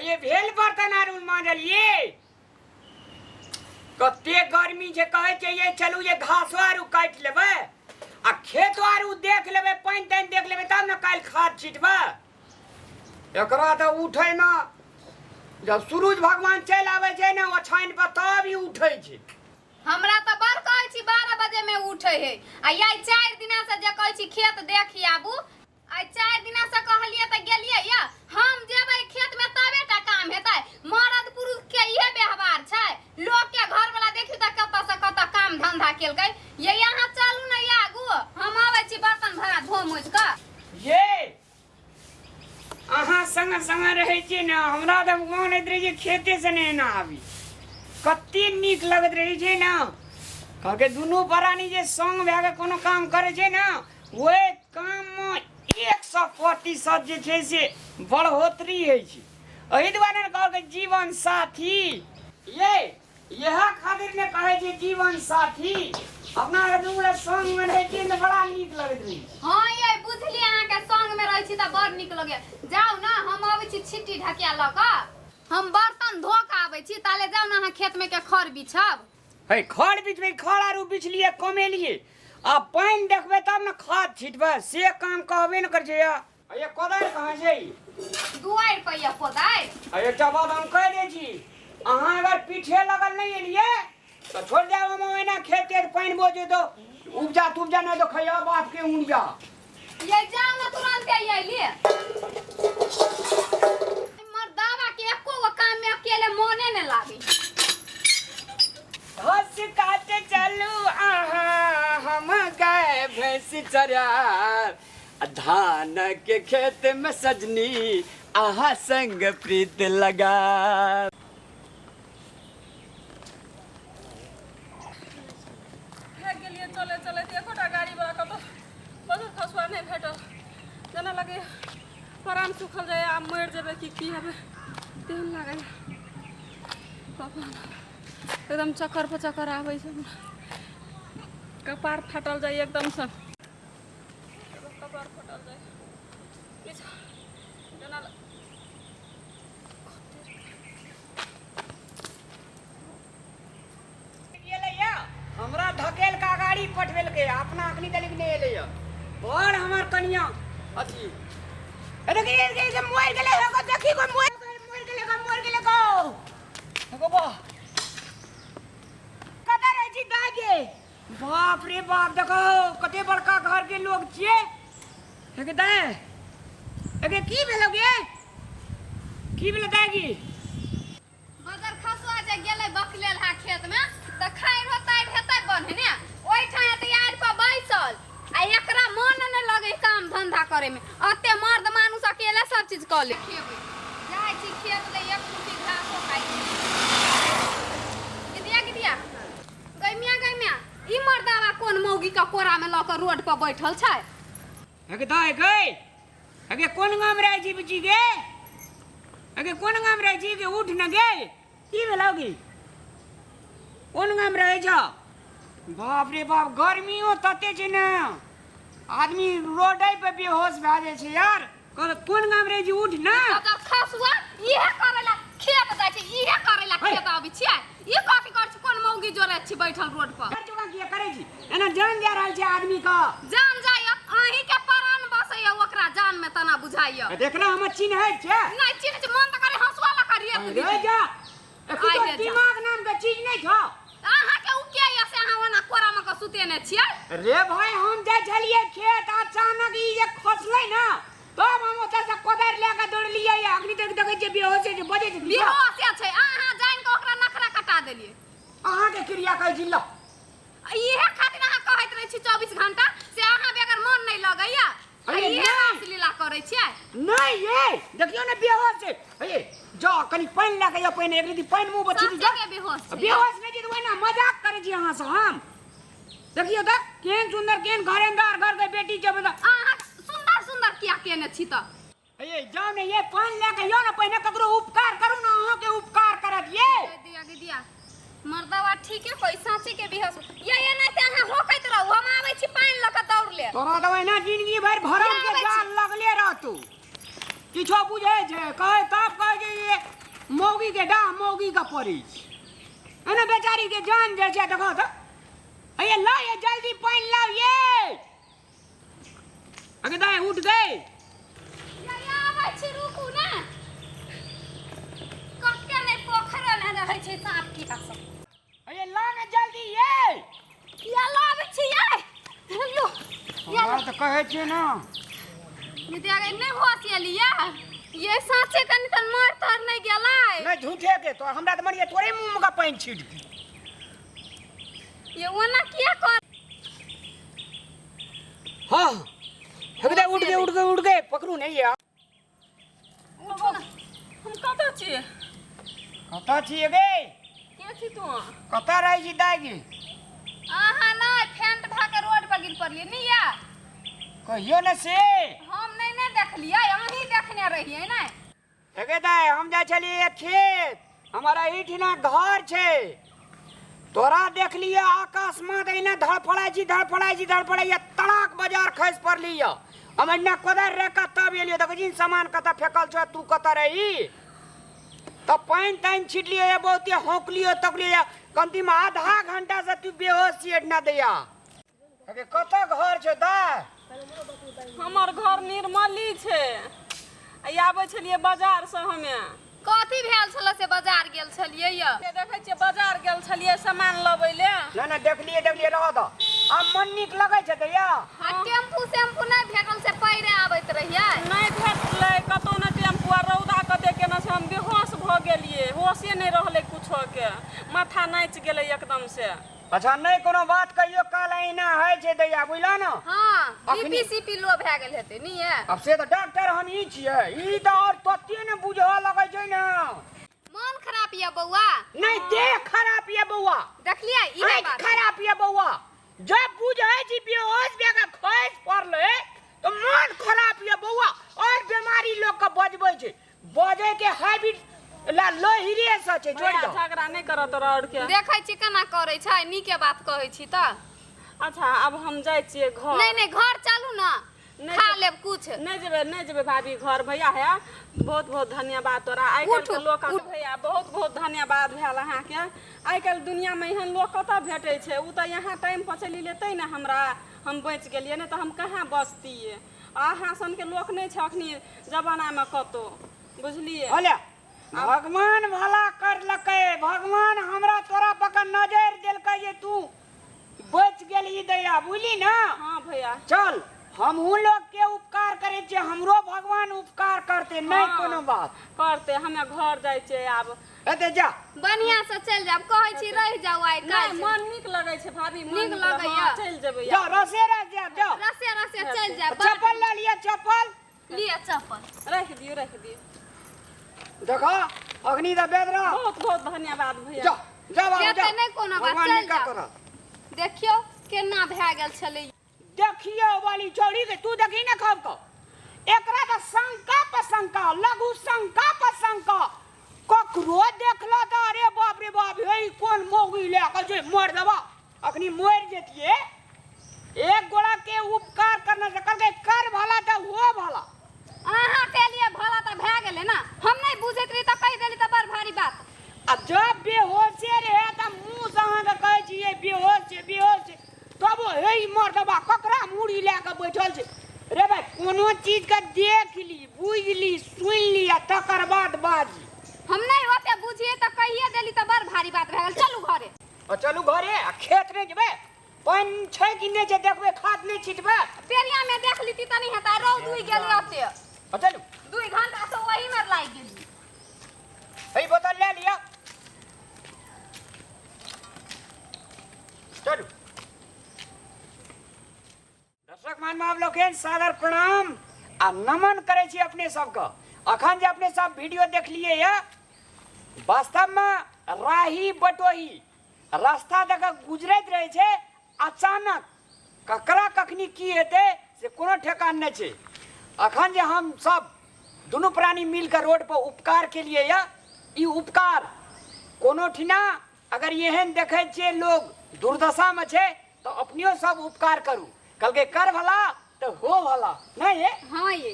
ये भेल बर्तन आर मांजल ये कते गर्मी छै कहै छै ये चलू ये घासो आर काटि लेबै आ खेतो आर देख लेबै पानि तानि देख लेबै तब ने काल्हि खाद छिटबै। एकरा तऽ उठै ने जब सूरज भगवान चलि आबै छै ने ओछाइन पर तब ही उठै छै। हमरा तऽ बड़ कहै छी 12 बजे में उठे है आ यही 4 दिना से जे कहै छी खेत देखी आबू, आइ 4 दिना से कहलिए तऽ गेलिए या हम जेबै खेत में तबे टा काम हेतै। मरद पुरुष के इहे व्यवहार छै, लोग के घर वाला देखी तऽ कतऽ से कतऽ काम धंधा केलकै। ये यहाँ चलू ने आगू, हम आबै छी बर्तन भाड़ा धो मोजि कऽ। ये अहाँ संग संग रहै छियै ने, हमरा तऽ मोन होइत रहै छै खेते से नहि एना आबी, कते नीक लगैत रहै छै ने। कहलकै दुनू प्राणी जे संग भए कऽ कोनो काम करै छै ने, ओहि काममे 100% जे छै से बढ़ोतरी होइ छै। एहि दुआरे ने कहलकै जीवन साथी। ये इएह खातिर ने कहै छै जीवन साथी। अपना आर दुनू गोटा संगमे रहै छियै ने, बड़ा नीक लगैत रहै छै। हँ ये बुझलियै, अहाँके संगमे रहै छी तऽ बड़ नीक लगैया। जाउ ने, हम अबै छी छिट्टी ढकिया लऽ कऽ, हम बर्तन धो कऽ आबै छी, ताले जाउ ने अहाँ खेतमे के खर बिछब। है खर बिछबै, खर आरू बिछलियै कमेलियै, आ पानि देखबै तब ने खाद छिटबै, से काम कहबे ने करै छै। ये कोदारि कहाँ छै? दुआरि पर ये कोदारि। आ एकटा बात हम कहि दै छी, अहाँ अगर पीछे लगल नहि एलियै तऽ छोड़ि देब हम ओहिना खेत तेत पानि बोझ तो उपजा तुपजा नहि तो खैया बाप के उंडिया। ये जाओ ना तुरंत ये लिए। मर्दावा के एको गो काम में अकेले मोने ने लागे। घास काटे चलू अहाँ, हम गाय भैंस चरा, धान के खेत में सजनी अहाँ संग प्रीत लगा। थाकि गेलियै चलै चलैत, एकोटा गाड़ीवला कतौ बजर खसुआ नहि भेटल। जेना लगैए प्राण सुखल जाइए, आब मरि जेबै कि की हेबै तेहन लागैए। भगवान, एकदम चक्कर पर चक्कर आबै छै, कपार फाटल जाइए एकदमसँ, कपार फाटल जाइए किछु जेना। हमरा धकेल के अगाड़ी पठबेलकै, अपना अखनी तक नहि एलैया। बड़ हमर कनिया अथी ए देखी ए जे मरि गेलै हे गो, देखी गो मरि मरि गेलै गो, मरि गेलै गो। गो बा कतऽ रहै छी दाइ गे? बाप रे बाप, देखो कते बड़का घर के लोग छियै। हे गे दाइ, हे गे की भेलो गे, की भेलो दाइ गे? बजर खसुआ जे गेलै बकलेल हा खेत में तऽ खाइरो ताइर हेतै बन्हने, ओहिठाम हेतै आड़ि पर बैसल आ एकरा मन नहि लगै काम धंधा करे में, अते मर्द मानुस अकेले सब चीज कऽ ले। खेबै जाइ छी खेत ले, एक मुट्ठी घासो खाइ छी। गिदिया गिदिया गैमिया गैमिया, ई मर्दावा कोन मौगी के कोरा में लऽ कऽ रोड पर बैठल छै? अगे दाइ गै, अगे कोन गाम रहै छी बुच्ची गे? अगे कोन गाम रहै छी गे? उठ न गे, की भेलौ गे? कोन गाम रहै छ? बाप रे बाप, गर्मियो तते छै ने, आदमी रोडे पे बेहोश भए जाइ छै यार। कोन गाम रहै छी, उठ न। तऽ खसुआ इहे करेला खेत जाइ छै, इहे करेला खेत आबै छियै, ई कथी करै छी? कोन मौगी जोड़े छी बैठल रोड पर? चुका किया करै छी एना? जान जा रहल छै आदमी का। जान जाइए, अहीं के प्राण बसैया ओकरा जान में तना बुझाइए। देखना हम चिन्है छै? नहीं चिन्है छै, मन तऽ करे हंसुआ लऽ कऽ रेत रे दी। जा, आइ तो रे जा। दिमाग नाम के चीज नहीं छौ। अहाँ के उ के या से अहाँ ओना कोरा में के सुतेने छियै? रे भाई, हम जाइ छलियै खेत, अचानक ई जे खसलै ने, तब हम ओतऽ से कोदारि लए कऽ दौड़लियै। अखनी तक देखै छियै बेहोश छै, बजै छै। बेहोश छै, अहाँ जानि कऽ ओकरा नखरा कटा देलियै। अहाँके क्रिया कहै छी ल। इहे खातिर अहाँ कहैत रहै छी 24 घंटा से अहाँ बगैर मन नहि लगैया। अरे इहे नहि। रासलीला करै छियै। नहीं ये देखियो ने बेहोश छै। हे जा कनी पानि लए कऽ, पानि एक रति पानि मुँह पर छिट जा। सच्चे के बेहोश छै। बेहोश नहि छै तऽ ओहिना मजाक करै छी अहाँ से हम। देखियो तऽ केहन सुंदर केहन घरेंदार घर के बेटी छै बता। अहाँ सुंदर सुंदर किया केने छी तऽ? हे जाओ ने ये पानि लए कऽ, यो ने पहिने ककरो उपकार करू ने, अहाँके उपकार करत ये। दिया गे दिया, मर्दवा ठीके कोई साँची के बेहोश ये ये नहीं ते अहाँ होकैत रहू, हम आबै छी पानि लऽ कऽ दौड़ ले। तोरा तऽ ओहिना जिंदगी भरि भरम के आबै छी। जाल लगले रहतू, किछो बुझै छै? कहै तब कहै छै ये ने डाह मौगी के पड़ै छै। एना बेचारी के जान जाइ छै। देखो तऽ, अये ला ये, जल्दी पानि लाउ ये। अगे दाय, उठ गए। या या, आबै छी, रुकू ने। कते नहि पोखरि ने रहै छै साँप कीड़ा सब। अये ला ने जल्दी ये। या, लाबै छी ये, लो या। हमरा तऽ कहै छियै ने। मितिया के नहि होश एलियै ये? साँचे कनि तन मर तर नहि गेलै? नहि, झूठे के तो हमरा तऽ मरिए तोरे मुँह में पानि छीट दी। ये ओना किया कर हाँ, अगे उठ गए, उठ गए, उठ गए, पकड़ू नहीं यार। उठो ने। हम कतऽ छियै? कतऽ छियै गे? के छी तू? कतऽ रहै छी दाइ गे? अहाँ नहि फेंट भए के रोड पर गिर पड़लियै नहि या? कहियो ने से। हम नहि ने देखलियै, अहीं देखने रहियै ने। हेगे दाइ, हम जाइ छलियै खेत, हमारा एहिठिना घर छै। तोरा देखलियै आकाशमे तऽ एना धड़फड़ाइ छी, धड़फड़ाइ छी, धड़फड़ाइ, तड़ाक बाजार खसि पड़ली। यऽ हम एना कोदारि रह कऽ तब एलियै। देखै छी सामान कतऽ फेकल छौ, तू कतऽ रही? तब पानि तानि छिटलियै, बहुते हौकलियै तकलियै, कमतीमे आधा घंटा से तू बेहोश छियै एहिठिना दैया। हेगे, कतऽ घर छौ दाइ? हमर घर निर्मली छै। आ आबै छलियै बाजारसँ हमे। कथी भेल छलै से बाजार गेल छलियै यऽ? से देखै छियै, बाजार गेल छलियै सामान लबै ले। नहि नहि, देखलियै, देखलियै, रहऽ दऽ। आब मन नीक लगै छै दैया? आ टेम्पू सेम्पू नहि भेटल से पैरे आबैत रहियै? नहि भेटलै कतहु ने टेम्पू। आ रौदा कते केने छै, हम बेहोश भऽ गेलियै, होशे नहि रहलै कुछोके, माथा नाचि गेलै एकदम से। अच्छा, नहि कोनो बात, कहियो काल अहिना होइ छै दैया, बुझलऽ ने? हँ। अखनी- बीपी सीपी लो भए गेल हेतै नी ये? आब से तऽ डॉक्टर हम ई छियै, ई तऽ आओर तते ने बुझऽ लगै छै ने। मन खराब यऽ बौआ? नहि, देह खराब यऽ बौआ। देखलियै ई आँखि बात? खराब यऽ बौआ। जब बुझै छी बेहोश भए कऽ खसि पड़लै तऽ मन खराब यऽ बौआ। और बीमारी लोक के बजबै छै, बजै के हैबिट ला लोहिरे से छै, छोड़ि भैया, दऽ। झगड़ा नहि करऽ तोरा आओर के। देखै छी केना करै छै, नीके बात कहै छी तऽ। अच्छा, आब हम जाइ छियै घर। नहि नहि, घर चलू ने। नहि। खा लेब कुछ। नहि जेबै, नहि जेबै भाभी घर। भैया है, बहुत बहुत धन्यवाद तोरा। आइ काल्हि के उठू, लोक उठू। भैया, बहुत बहुत धन्यवाद भेल अहाँके। आइ काल्हि दुनियामे एहन लोक कतऽ भेटै छै? ओ तऽ यहाँ टाइम पर चलि लेतै ने हमरा, हम बचि गेलियै, नहि तऽ हम कहाँ बचतियै? अहाँ सनके लोक नहि छै अखनी जमानामे कतौ, बुझलियै? होले, भगवान भला करलकै। भगवान हमरा तोरा पकड़ नजर देलकै जे तू बच गेलही दैया, बुझली ने? हाँ भैया। चल, हमहूँ लोग के उपकार करै छियै, हमरो भगवान उपकार करते नहि। हाँ। कोनो बात। करते। हमे घर जाइ छियै आब। एते जा। बढ़िया से चलि जायब, कहै छी रहि जाउ आइ नहि। काल्हि। मन नीक लगै छै भाभी, मन नीक लगैया? हाँ, चलि जेबै। जाओ, रसे रस जायब, जाओ। रसे रसे चलि जायब। चप्पल लऽ लिअ, चप्पल। लिअ चप्पल। राखि दियौ, राखि दियौ। देखो अग्नि द बेद रह। बहुत बहुत धन्यवाद भैया। जाओ, जाओ बाबू। जेतै जाओ। नहि कोनो बात, भगवान चलि नीका जाउ। करत। देखियौ केना भए गेल छलै। देखियो वाली चौड़ी के तू देखी ने खब को, एकरा तऽ शंका पर शंका, लघु शंका पर शंका। ककरो देखलो तऽ अरे बाप रे बाप, हे ई कोन मौगी लए कऽ जे मर देबा, अखनी मरि जेतियै। एक गोड़ा के उपकार करना से कहलकै कर भला तऽ हो भला। अहाँ के लिए भला तऽ भए गेलै ने। हम नहि बुझैत रही तऽ कहि देली तऽ बड़ भारी बात। आ जब बेहोशे रहे तऽ मुँह से अहाँके कहै छियै बेहोश छै, बेहोश छै, तब हे ई मर्दबा ककरा मूड़ी लए कऽ बैठल छै रे भाई? कोनो चीजके देख ली, बुझि ली, सुनि ली आ तकर बाद बाजी। हम नहि ओते बुझिए तऽ कहिए देली तऽ बड़ भारी बात भए गेल। चलू घरे। आ चलू घरे, आ खेत नहि जेबै? पानि छै कि नहि छै देखबै, खाद नहि छिटबै? पेरिया में देख लीती तनी हेता, रौद उगि गेलै ओते। आ चलू। 2 घंटा से ओही में लागि गेली। हे बोतल लए लिअ, चलू। दर्शक महानुभाव लोकनि, सादर प्रणाम आ नमन करै छी अपने सबके। अखन जे अपने सब वीडियो देखलियै यऽ, वास्तवमे राही बटोही रास्ता दऽ कऽ गुजरैत रहै छै, अचानक ककरा कखनी की हेतै से कोनो ठेकान नहि छै। अखन जे हम सब दुनू प्राणी मिल कऽ रोड पर उपकार केलियै यऽ, ई उपकार कोनो ठिना अगर एहन देखै छियै लोग दुर्दशामे छै तऽ अपनियो सब उपकार करू। कहलकै कर भला तऽ हो भला, नहि हे? हाँ ये।